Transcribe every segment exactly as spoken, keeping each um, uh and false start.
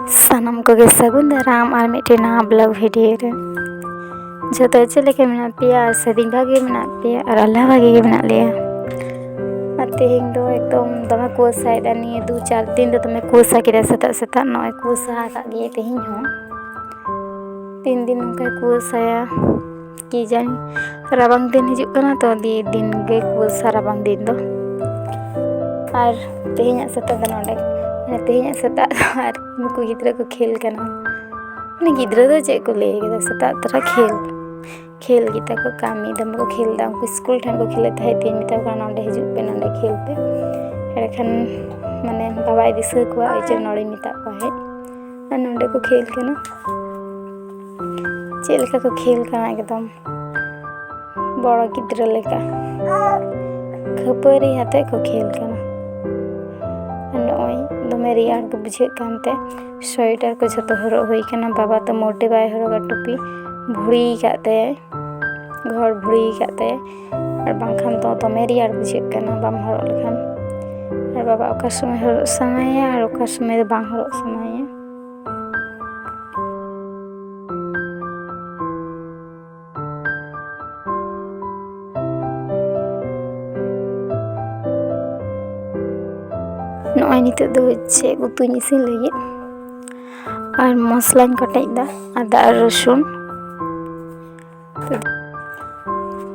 ᱥᱟᱱᱟᱢ ᱠᱚᱜᱮ ᱥᱟᱹᱜᱩᱱ ᱫᱟᱨᱟᱢ ᱟᱨ ᱢᱤᱫᱴᱮᱱ ᱱᱟᱣᱟ ᱵᱞᱚᱜ ᱵᱷᱤᱰᱤᱭᱳ ᱨᱮ᱾ ᱡᱚᱛᱚ ᱪᱮᱫ ᱞᱮᱠᱟ ᱢᱮᱱᱟᱜ ᱯᱮᱭᱟ? ᱟᱥᱟᱫᱤᱧ ᱵᱷᱟᱜᱮ ᱢᱮᱱᱟᱜ ᱯᱮᱭᱟ ᱟᱨ ᱟᱞᱮ ᱦᱚᱸ ᱵᱷᱟᱜᱮ ᱜᱮ ᱢᱮᱱᱟᱜ ᱞᱮᱭᱟ᱾ ᱟᱨ ᱛᱮᱦᱮᱧ ᱫᱚ ᱮᱠᱫᱚᱢ ᱫᱚᱢᱮ ᱠᱩᱣᱟᱹᱥᱟᱭᱮᱫᱟ, ᱱᱤᱭᱟᱹ ᱫᱩ ᱪᱟᱨ ᱫᱤᱱ ᱫᱚ ᱫᱚᱢᱮ ᱠᱩᱣᱟᱹᱥᱟ ᱠᱮᱫᱟ, ᱥᱮᱛᱟᱜ ᱥᱮᱛᱟᱜ ᱱᱚᱜᱼᱚᱭ ᱠᱩᱣᱟᱹᱥᱟ ᱟᱠᱟᱫ ᱜᱮᱭᱟ ᱛᱮᱦᱮᱧ ᱦᱚᱸ᱾ ᱛᱤᱱ ᱫᱤᱱ ᱱᱚᱝᱠᱟᱭ ᱠᱩᱣᱟᱹᱥᱟᱭᱟ ᱠᱤ ᱡᱟᱹᱱᱤ᱾ ᱨᱟᱵᱟᱝ ᱫᱤᱱ ᱦᱤᱡᱩᱜ ᱠᱟᱱᱟ ᱛᱚ, ᱫᱤᱭᱮ ᱫᱤᱱ ᱜᱮ ᱠᱩᱣᱟᱹᱥᱟ ᱨᱟᱵᱟᱝ ᱫᱤᱱ ᱫᱚ᱾ ᱟᱨ ᱛᱮᱦᱮᱧᱟᱜ ᱥᱮᱛᱟᱜ ᱫᱚ ᱱᱚᱰᱮ, ᱢᱟᱱᱮ ᱛᱮᱦᱮᱧᱟᱜ ᱥᱮᱛᱟᱜ ᱫᱚ ᱟᱨ ᱱᱩᱠᱩ ᱜᱤᱫᱽᱨᱟᱹ ᱠᱚ ᱠᱷᱮᱞ ᱠᱟᱱᱟ᱾ ᱢᱟᱱᱮ ᱜᱤᱫᱽᱨᱟᱹ ᱫᱚ ᱪᱮᱫ ᱠᱚ ᱞᱟᱹᱭ ᱠᱟᱫᱟ, ᱥᱮᱛᱟᱜ ᱛᱚᱨᱟ ᱠᱷᱮᱞ, ᱠᱷᱮᱞ ᱜᱮᱛᱟ ᱠᱚ ᱠᱟᱹᱢᱤ, ᱫᱚᱢᱮ ᱠᱚ ᱠᱷᱮᱞ ᱮᱫᱟ᱾ ᱩᱱᱠᱩ ᱥᱠᱩᱞ ᱴᱷᱮᱱ ᱠᱚ ᱠᱷᱮᱞᱮᱫ ᱛᱟᱦᱮᱸᱫ, ᱛᱮᱦᱮᱧ ᱢᱮᱛᱟ ᱠᱚ ᱠᱟᱱᱟ, "ᱱᱚᱰᱮ ᱦᱤᱡᱩᱜ ᱯᱮ, ᱱᱚᱰᱮ ᱠᱷᱮᱞ ᱯᱮ᱾" ᱮᱸᱰᱮᱠᱷᱟᱱ ᱢᱟᱱᱮ ᱵᱟᱵᱟᱭ ᱫᱤᱥᱟᱹ ᱠᱚᱣᱟ, ᱚᱭ ᱡᱮ ᱱᱚᱰᱮᱧ ᱢᱮᱛᱟᱫ ᱠᱚᱣᱟ ᱦᱮᱡ᱾ ᱟᱨ ᱱᱚᱰᱮ ᱠᱚ ᱠᱷᱮᱞ ᱠᱟᱱᱟ, ᱪᱮᱫ ᱞᱮᱠᱟ ᱠᱚ ᱠᱷᱮᱞ ᱠᱟᱱᱟ, ᱮᱠᱫᱚᱢ ᱵᱚᱲᱚ ᱜᱤᱫᱽᱨᱟᱹ ᱞᱮᱠᱟ ᱠᱷᱟᱹᱯᱟᱹᱨᱤ ᱟᱛᱮ ᱠᱚ ᱠᱷᱮᱞ ᱠᱟᱱᱟ᱾ ᱟᱨ ᱱᱚᱜᱼᱚᱭ ᱫᱚᱢᱮ ᱨᱮᱭᱟᱲ ᱜᱮ ᱵᱩᱡᱷᱟᱹᱜ ᱠᱟᱱᱛᱮ ᱥᱳᱭᱮᱴᱟᱨ ᱠᱚ ᱡᱷᱚᱛᱚ ᱦᱚᱨᱚᱜ ᱦᱩᱭ ᱠᱟᱱᱟ᱾ ᱵᱟᱵᱟ ᱫᱚ ᱢᱳᱴᱮ ᱵᱟᱭ ᱦᱚᱨᱚᱜᱟ, ᱴᱩᱯᱤ ᱵᱷᱩᱲᱤ ᱟᱠᱟᱫ ᱛᱟᱭᱟᱭ, ᱜᱚᱦᱚᱲ ᱵᱷᱩᱲᱤ ᱟᱠᱟᱫ ᱛᱟᱭᱟᱭ᱾ ᱟᱨ ᱵᱟᱝᱠᱷᱟᱱ ᱫᱚ ᱫᱚᱢᱮ ᱨᱮᱭᱟᱲ ᱵᱩᱡᱷᱟᱹᱜ ᱠᱟᱱᱟ ᱵᱟᱢ ᱦᱚᱨᱚᱜ ᱞᱮᱠᱷᱟᱱ᱾ ᱟᱨ ᱵᱟᱵᱟ ᱚᱠᱟ ᱥᱚᱢᱚᱭ ᱦᱚᱨᱚᱜ ᱥᱟᱱᱟᱭᱮᱭᱟ ᱟᱨ ᱚᱠᱟ ᱥᱚᱢᱚᱭ ᱫᱚ ᱵᱟᱝ ᱦᱚᱨᱚᱜ ᱥᱟᱱᱟᱭᱮᱭᱟ᱾ ᱱᱚᱜᱼᱚᱭ ᱱᱤᱛᱚᱜ ᱫᱚ ᱪᱮᱫ ᱩᱛᱩᱧ ᱤᱥᱤᱱ ᱞᱟᱹᱜᱤᱫ, ᱟᱨ ᱢᱚᱥᱞᱟᱧ ᱠᱚᱴᱮᱡ ᱮᱫᱟ, ᱟᱫᱟ ᱟᱨ ᱨᱚᱥᱩᱱ᱾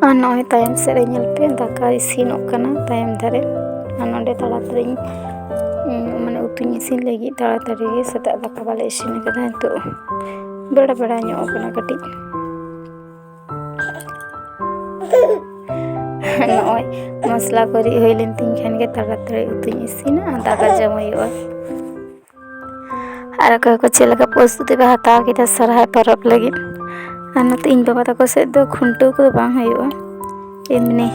ᱟᱨ ᱱᱚᱜᱼᱚᱭ ᱛᱟᱭᱚᱢ ᱥᱮᱫ ᱨᱮ ᱧᱮᱞ ᱯᱮ, ᱫᱟᱠᱟ ᱤᱥᱤᱱᱚᱜ ᱠᱟᱱᱟ ᱛᱟᱭᱚᱢ ᱫᱷᱟᱨᱮ᱾ ᱟᱨ ᱱᱚᱰᱮ ᱛᱟᱲᱟᱛᱟᱲᱤᱧ, ᱩᱸ, ᱢᱟᱱᱮ ᱩᱛᱩᱧ ᱤᱥᱤᱱ ᱞᱟᱹᱜᱤᱫ ᱛᱟᱲᱟᱛᱟᱲᱤ ᱜᱮ, ᱥᱮᱛᱟᱜ ᱫᱟᱠᱟ ᱵᱟᱞᱮ ᱤᱥᱤᱱ ᱟᱠᱟᱫᱟ, ᱱᱤᱛᱚᱜ ᱵᱮᱲᱟ ᱵᱮᱲᱟ ᱧᱚᱜ ᱟᱠᱟᱱᱟ ᱠᱟᱹᱴᱤᱡ᱾ ᱱᱚᱜᱼᱚᱭ ᱢᱚᱥᱞᱟ ᱠᱚ ᱨᱤᱫ ᱦᱩᱭ ᱞᱮᱱ ᱛᱤᱧ ᱠᱷᱟᱱ ᱜᱮ ᱛᱟᱲᱟᱛᱟᱲᱤ ᱩᱛᱩᱧ ᱤᱥᱤᱱᱟ ᱟᱨ ᱫᱟᱠᱟ ᱡᱚᱢ ᱦᱩᱭᱩᱜᱼᱟ᱾ ᱟᱨ ᱚᱠᱚᱭ ᱠᱚ ᱪᱮᱫ ᱞᱮᱠᱟ ᱯᱨᱚᱥᱛᱩᱛᱤ ᱯᱮ ᱦᱟᱛᱟᱣ ᱠᱮᱫᱟ ᱥᱚᱨᱦᱟᱭ ᱯᱚᱨᱚᱵᱽ ᱞᱟᱹᱜᱤᱫ? ᱟᱨ ᱱᱚᱛᱮ ᱤᱧ ᱵᱟᱵᱟ ᱛᱟᱠᱚ ᱥᱮᱫ ᱫᱚ ᱠᱷᱩᱱᱴᱟᱹᱣ ᱠᱚᱫᱚ ᱵᱟᱝ ᱦᱩᱭᱩᱜᱼᱟ, ᱮᱢᱱᱤ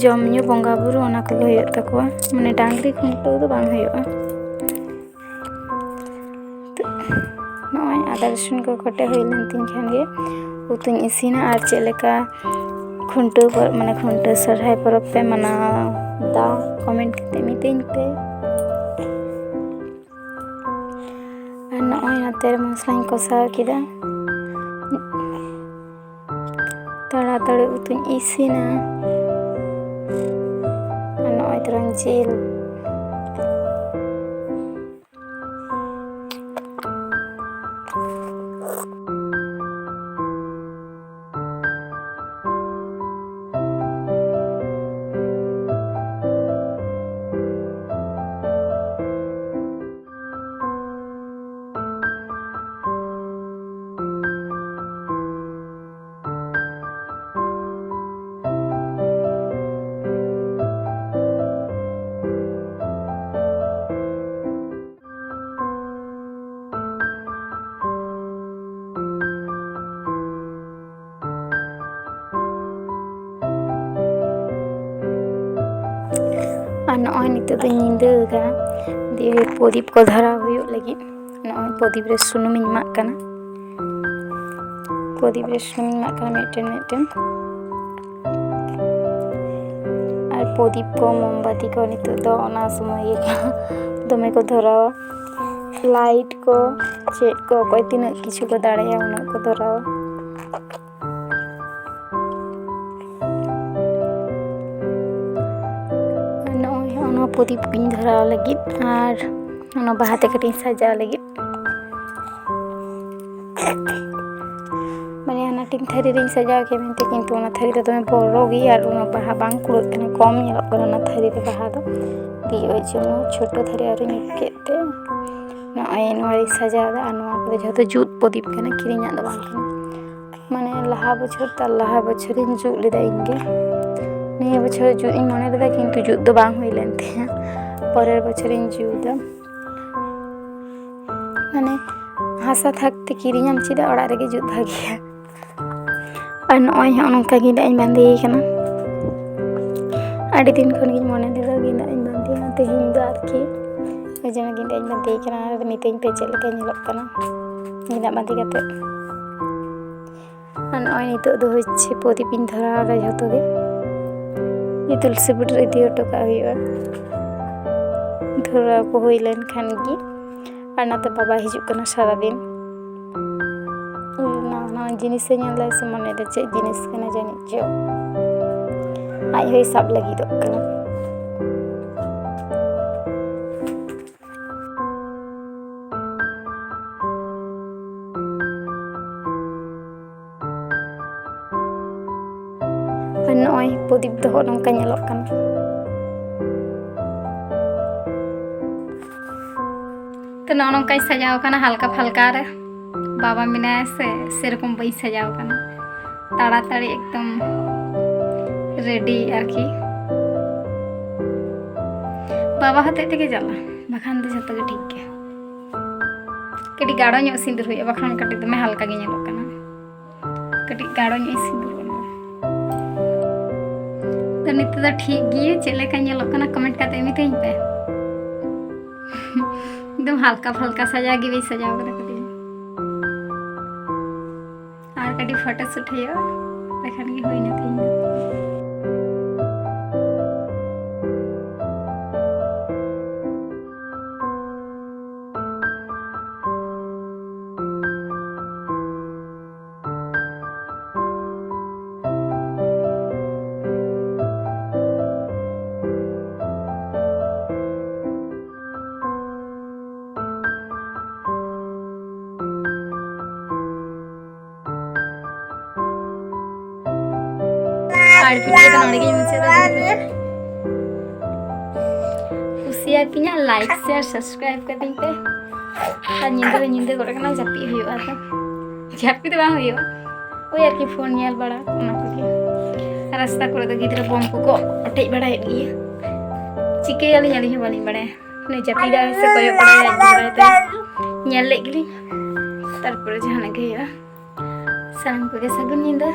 ᱡᱚᱢ ᱧᱩ ᱵᱚᱸᱜᱟ ᱵᱩᱨᱩ ᱚᱱᱟ ᱠᱚᱜᱮ ᱦᱩᱭᱩᱜ ᱛᱟᱠᱚᱣᱟ, ᱢᱟᱱᱮ ᱰᱟᱝᱨᱤ ᱠᱷᱩᱱᱴᱟᱹᱣ ᱫᱚ ᱵᱟᱝ ᱦᱩᱭᱩᱜᱼᱟ᱾ ᱛᱚ, ᱱᱚᱜᱼᱚᱭ ᱟᱫᱟ ᱨᱚᱥᱩᱱ ᱠᱚ ᱠᱚᱴᱮᱡ ᱦᱩᱭ ᱞᱮᱱ ᱛᱤᱧ ᱠᱷᱟᱱ ᱜᱮ ᱩᱛᱩᱧ ᱤᱥᱤᱱᱟ᱾ ᱟᱨ ᱪᱮᱫ ᱞᱮᱠᱟ ᱠᱷᱩᱱᱴᱟᱹᱣ ᱯᱚᱨ-, ᱢᱟᱱᱮ ᱠᱷᱩᱱᱴᱟᱹᱣ ᱥᱚᱨᱦᱟᱭ ᱯᱚᱨᱚᱵᱽ ᱯᱮ ᱢᱟᱱᱟᱣ ᱫᱟ, ᱠᱚᱢᱮᱱᱴ ᱠᱟᱛᱮ ᱢᱤᱛᱟᱹᱧ ᱯᱮ᱾ ᱱᱚᱜᱼᱚᱭ ᱱᱚᱛᱮ ᱨᱮ ᱢᱚᱥᱞᱟᱧ ᱠᱚᱥᱟᱣ ᱠᱮᱫᱟ᱾ ᱛᱟᱲᱟᱛᱟᱲᱤ ᱩᱛᱩᱧ ᱤᱥᱤᱱᱟ᱾ ᱟᱨ ᱱᱚᱜᱼᱚᱭ ᱛᱚᱨᱟᱧ ᱡᱤᱞ᱾ ᱟᱨ ᱱᱚᱜᱼᱚᱭ ᱱᱤᱛᱚᱜ ᱫᱚ ᱧᱤᱫᱟᱹ ᱟᱠᱟᱱᱟ, ᱫᱤᱭᱮ ᱯᱨᱚᱫᱤᱯ ᱠᱚ ᱫᱷᱚᱨᱟᱣ ᱦᱩᱭᱩᱜ ᱞᱟᱹᱜᱤᱫ᱾ ᱱᱚᱜᱼᱚᱭ ᱯᱨᱚᱫᱤᱯ ᱨᱮ ᱥᱩᱱᱩᱢᱤᱧ ᱮᱢᱟᱜ ᱠᱟᱱᱟ᱾ ᱯᱨᱚᱫᱤᱯ ᱨᱮ ᱥᱩᱱᱩᱢᱤᱧ ᱮᱢᱟᱜ ᱠᱟᱱᱟ ᱢᱤᱫᱴᱮᱱ ᱢᱤᱫᱴᱮᱱ᱾ ᱟᱨ ᱯᱨᱚᱫᱤᱯ ᱠᱚ, ᱢᱳᱢᱵᱟᱛᱤ ᱠᱚ ᱱᱤᱛᱚᱜ ᱫᱚ ᱚᱱᱟ ᱥᱚᱢᱚᱭ ᱜᱮ ᱫᱚᱢᱮ ᱠᱚ ᱫᱷᱚᱨᱟᱣᱟ᱾ ᱞᱟᱭᱤᱴ ᱠᱚ, ᱪᱮᱫ ᱠᱚ, ᱚᱠᱚᱭ ᱛᱤᱱᱟᱹᱜ ᱠᱤᱪᱷᱩ ᱠᱚ ᱫᱟᱲᱮᱭᱟᱜᱼᱟ, ᱩᱱᱟᱹᱜ ᱠᱚ ᱫᱷᱚᱨᱟᱣᱟ᱾ ᱱᱚᱜᱼᱚᱭ ᱦᱚᱸᱜᱼᱚ ᱱᱚᱣᱟ ᱯᱨᱚᱫᱤᱯ ᱠᱚᱧ ᱫᱷᱚᱨᱟᱣ ᱞᱟᱹᱜᱤᱫ ᱟᱨ ᱚᱱᱟ ᱵᱟᱦᱟ ᱛᱮ ᱠᱟᱹᱴᱤᱡ ᱤᱧ ᱥᱟᱡᱟᱣ ᱞᱟᱹᱜᱤᱫ᱾ ᱢᱟᱱᱮ ᱦᱟᱱᱟᱴᱤᱧ ᱛᱷᱟᱹᱨᱤ ᱨᱤᱧ ᱥᱟᱡᱟᱣ ᱠᱮᱭᱟ ᱢᱮᱱᱛᱮ, ᱠᱤᱱᱛᱩ ᱚᱱᱟ ᱛᱷᱟᱹᱨᱤ ᱫᱚ ᱫᱚᱢᱮ ᱵᱚᱲᱚ ᱜᱮᱭᱟ ᱟᱨ ᱚᱱᱟ ᱵᱟᱦᱟ ᱵᱟᱝ ᱠᱩᱲᱟᱹᱜ ᱠᱟᱱᱟ, ᱠᱚᱢ ᱧᱮᱞᱚᱜ ᱠᱟᱱᱟ ᱚᱱᱟ ᱛᱷᱟᱹᱨᱤ ᱨᱮ ᱵᱟᱦᱟ ᱫᱚ᱾ ᱫᱤᱭᱮ ᱳᱭ ᱡᱚᱱᱱᱚ ᱪᱷᱳᱴᱳ ᱛᱷᱟᱹᱨᱤ ᱟᱨᱚᱧ ᱟᱹᱜᱩ ᱠᱮᱫ ᱛᱮ ᱱᱚᱜᱼᱚᱭ ᱱᱚᱣᱟᱧ ᱥᱟᱡᱟᱣ ᱮᱫᱟ᱾ ᱟᱨ ᱱᱚᱣᱟ ᱠᱚᱫᱚ ᱡᱷᱚᱛᱚ ᱡᱩᱛ ᱯᱨᱚᱫᱤᱯ ᱠᱟᱱᱟ, ᱠᱤᱨᱤᱧᱟᱜ ᱫᱚ ᱵᱟᱝ ᱠᱟᱱᱟ᱾ ᱢᱟᱱᱮ ᱞᱟᱦᱟ ᱵᱚᱪᱷᱚᱨ ᱛᱟᱨ ᱞᱟᱦᱟ ᱵᱚᱪᱷᱚᱨᱤᱧ ᱡᱩᱛ ᱞᱮᱫᱟ ᱤᱧ ᱜᱮ᱾ ᱱᱤᱭᱟᱹ ᱵᱚᱪᱷᱚᱨ ᱡᱩᱛ ᱤᱧ ᱢᱚᱱᱮ ᱞᱮᱫᱟ, ᱠᱤᱱᱛᱩ ᱡᱩᱛ ᱫᱚ ᱵᱟᱝ ᱦᱩᱭ ᱞᱮᱱ ᱛᱤᱧᱟᱹ᱾ ᱯᱚᱨᱮᱨ ᱵᱚᱪᱷᱚᱨᱤᱧ ᱡᱩᱛᱟ᱾ ᱢᱟᱱᱮ ᱦᱟᱥᱟ ᱛᱷᱟᱠᱛᱮ ᱠᱤᱨᱤᱧᱟᱢ ᱪᱮᱫᱟᱜ, ᱚᱲᱟᱜ ᱨᱮᱜᱮ ᱡᱩᱛ ᱵᱷᱟᱜᱮᱭᱟ᱾ ᱟᱨ ᱱᱚᱜᱼᱚᱭ ᱦᱚᱸᱜᱼᱚ ᱱᱚᱝᱠᱟ ᱜᱮᱸᱫᱟᱜ ᱤᱧ ᱵᱟᱸᱫᱮᱭ ᱠᱟᱱᱟ᱾ ᱟᱹᱰᱤ ᱫᱤᱱ ᱠᱷᱚᱱ ᱜᱤᱧ ᱢᱚᱱᱮ ᱞᱮᱫᱟ ᱜᱮᱸᱫᱟᱜ ᱤᱧ ᱵᱟᱸᱫᱮᱭᱟ, ᱛᱮᱦᱮᱧ ᱫᱚ ᱟᱨᱠᱤ ᱳᱭ ᱡᱮᱱᱚ ᱜᱮᱸᱫᱟᱜ ᱤᱧ ᱵᱟᱸᱫᱮᱭ ᱠᱟᱱᱟ᱾ ᱟᱨ ᱢᱤᱛᱟᱹᱧ ᱯᱮ ᱪᱮᱫ ᱞᱮᱠᱟ ᱧᱮᱞᱚᱜ ᱠᱟᱱᱟ ᱜᱮᱸᱫᱟᱜ ᱵᱟᱸᱫᱮ ᱠᱟᱛᱮ᱾ ᱟᱨ ᱱᱚᱜᱼᱚᱭ ᱱᱤᱛᱚᱜ ᱫᱚ ᱦᱚᱪᱪᱷᱮ ᱯᱨᱚᱫᱤᱯ ᱤᱧ ᱫᱷᱚᱨᱟᱣ ᱫᱟ ᱡᱷᱚᱛᱚ ᱜᱮ᱾ ᱱᱤᱛᱚᱜ ᱛᱩᱞᱥᱤ ᱵᱩᱴᱟᱹ ᱨᱮ ᱤᱫᱤ ᱦᱚᱴᱚ ᱠᱟᱜ ᱦᱩᱭᱩᱜᱼᱟ᱾ ᱫᱷᱚᱨᱟᱣ ᱠᱚ ᱦᱩᱭ ᱞᱮᱱ ᱠᱷᱟᱱ ᱜᱮ ᱟᱨ ᱱᱚᱛᱮ ᱵᱟᱵᱟ ᱦᱤᱡᱩᱜ ᱠᱟᱱᱟ ᱥᱟᱨᱟᱫᱤᱱ᱾ ᱱᱟᱣᱟ ᱱᱟᱣᱟ ᱡᱤᱱᱤᱥᱮ ᱧᱮᱞ ᱫᱟᱭ ᱥᱮ ᱢᱚᱱᱮᱭᱮᱫᱟ ᱪᱮᱫ ᱡᱤᱱᱤᱥ ᱠᱟᱱᱟ ᱡᱟᱹᱱᱤᱡ ᱪᱚ᱾ ᱟᱡ ᱦᱚᱸᱭ ᱥᱟᱵ ᱞᱟᱹᱜᱤᱫᱚᱜ ᱠᱟᱱᱟ᱾ ᱟᱨ ᱱᱚᱜᱼᱚᱭ ᱯᱨᱚᱫᱤᱯ ᱫᱚ ᱦᱚᱸᱜᱼᱚ ᱱᱚᱝᱠᱟ ᱧᱮᱞᱚᱜ ᱠᱟᱱᱟ᱾ ᱛᱚ ᱱᱚᱜᱼᱚ ᱱᱚᱝᱠᱟᱧ ᱥᱟᱡᱟᱣ ᱠᱟᱱᱟ ᱦᱟᱞᱠᱟ ᱯᱷᱟᱞᱠᱟ ᱨᱮ᱾ ᱵᱟᱵᱟ ᱢᱮᱱᱟᱭᱟ ᱥᱮ, ᱥᱮᱨᱚᱠᱚᱢ ᱵᱟᱹᱧ ᱥᱟᱡᱟᱣ ᱠᱟᱱᱟ, ᱛᱟᱲᱟᱛᱟᱲᱤ ᱮᱠᱫᱚᱢ ᱨᱮᱰᱤ ᱟᱨᱠᱤ᱾ ᱵᱟᱵᱟ ᱦᱚᱛᱮᱡ ᱛᱮᱜᱮ ᱪᱟᱞᱟᱜᱼᱟ, ᱵᱟᱠᱷᱟᱱ ᱫᱚ ᱡᱷᱚᱛᱚ ᱜᱮ ᱴᱷᱤᱠ ᱜᱮᱭᱟ᱾ ᱠᱟᱹᱴᱤᱡ ᱜᱟᱲᱚ ᱧᱚᱜ ᱥᱤᱸᱫᱩᱨ ᱦᱩᱭᱩᱜᱼᱟ, ᱵᱟᱠᱷᱟᱱ ᱠᱟᱹᱴᱤᱡ ᱫᱚᱢᱮ ᱦᱟᱞᱠᱟ ᱜᱮ ᱧᱮᱞᱚᱜ ᱠᱟᱱᱟ᱾ ᱠᱟᱹᱴᱤᱡ ᱜᱟᱲᱚ ᱧᱚᱜ ᱤᱧ ᱥᱤᱸᱫᱩᱨ ᱠᱟᱱᱟ᱾ ᱛᱚ ᱱᱤᱛᱚᱜ ᱫᱚ ᱴᱷᱤᱠ ᱜᱮ, ᱪᱮᱫ ᱞᱮᱠᱟ ᱧᱮᱞᱚᱜ ᱠᱟᱱᱟ ᱠᱚᱢᱮᱱᱴ ᱠᱟᱛᱮ ᱢᱤᱛᱟᱹᱧ ᱯᱮ᱾ ᱮᱠᱫᱚᱢ ᱦᱟᱞᱠᱟ ᱯᱷᱟᱞᱠᱟ ᱥᱟᱡᱟᱣ ᱜᱮ ᱵᱟᱹᱧ ᱥᱟᱡᱟᱣ ᱠᱟᱫᱟ ᱠᱟᱹᱴᱤᱡ᱾ ᱟᱨ ᱠᱟᱹᱴᱤᱡ ᱯᱷᱳᱴᱳ ᱥᱩᱴ ᱦᱩᱭᱩᱜᱼᱟ, ᱛᱚᱠᱷᱚᱱ ᱜᱮ ᱦᱩᱭᱱᱟ ᱛᱤᱧ ᱫᱚ᱾ ᱟᱨ ᱵᱷᱤᱰᱤᱭᱳ ᱫᱚ ᱱᱚᱰᱮ ᱜᱤᱧ ᱢᱩᱪᱟᱹᱫᱟ᱾ ᱠᱩᱥᱤᱭᱟᱛᱤᱧᱟ, ᱞᱟᱭᱤᱠ, ᱥᱮᱭᱟᱨ, ᱥᱟᱵᱥᱠᱨᱟᱭᱤᱵ ᱠᱟᱹᱛᱤᱧ ᱯᱮ᱾ ᱟᱨ ᱧᱤᱫᱟᱹ ᱦᱚᱸ ᱧᱤᱫᱟᱹ ᱜᱚᱫ ᱠᱟᱱᱟ, ᱡᱟᱹᱯᱤᱫ ᱦᱩᱭᱩᱜᱼᱟ᱾ ᱛᱚ ᱡᱟᱹᱯᱤᱫ ᱫᱚ ᱵᱟᱝ ᱦᱩᱭᱩᱜᱼᱟ, ᱳᱭ ᱟᱨᱠᱤ ᱯᱷᱳᱱ ᱧᱮᱞ ᱵᱟᱲᱟ, ᱚᱱᱟ ᱠᱚᱜᱮ᱾ ᱨᱟᱥᱛᱟ ᱠᱚᱨᱮ ᱫᱚ ᱜᱤᱫᱽᱨᱟᱹ ᱵᱚᱢ ᱠᱚᱠᱚ ᱚᱴᱮᱡ ᱵᱟᱲᱟᱭᱮᱫ ᱜᱮᱭᱟ᱾ ᱪᱤᱠᱟᱹᱭᱟᱞᱤᱧ, ᱟᱹᱞᱤᱧ ᱦᱚᱸ ᱵᱟᱹᱞᱤᱧ ᱵᱟᱲᱟᱭᱟ᱾ ᱩᱱᱤ ᱡᱟᱹᱯᱤᱫᱟᱭ ᱥᱮ ᱠᱚᱭᱚᱜ ᱵᱟᱲᱟᱭᱟᱭ, ᱤᱫᱤ ᱵᱟᱲᱟᱭ ᱛᱮ ᱧᱮᱞ ᱞᱮᱫ ᱜᱮᱞᱤᱧ᱾ ᱛᱟᱨᱯᱚᱨᱮ ᱡᱟᱦᱟᱱᱟᱜ ᱜᱮ ᱦᱩᱭᱩᱜᱼᱟ᱾ ᱥᱟᱱᱟᱢ ᱠᱚᱜᱮ ᱥᱟᱹᱜᱩᱱ ᱧᱤᱫᱟᱹ᱾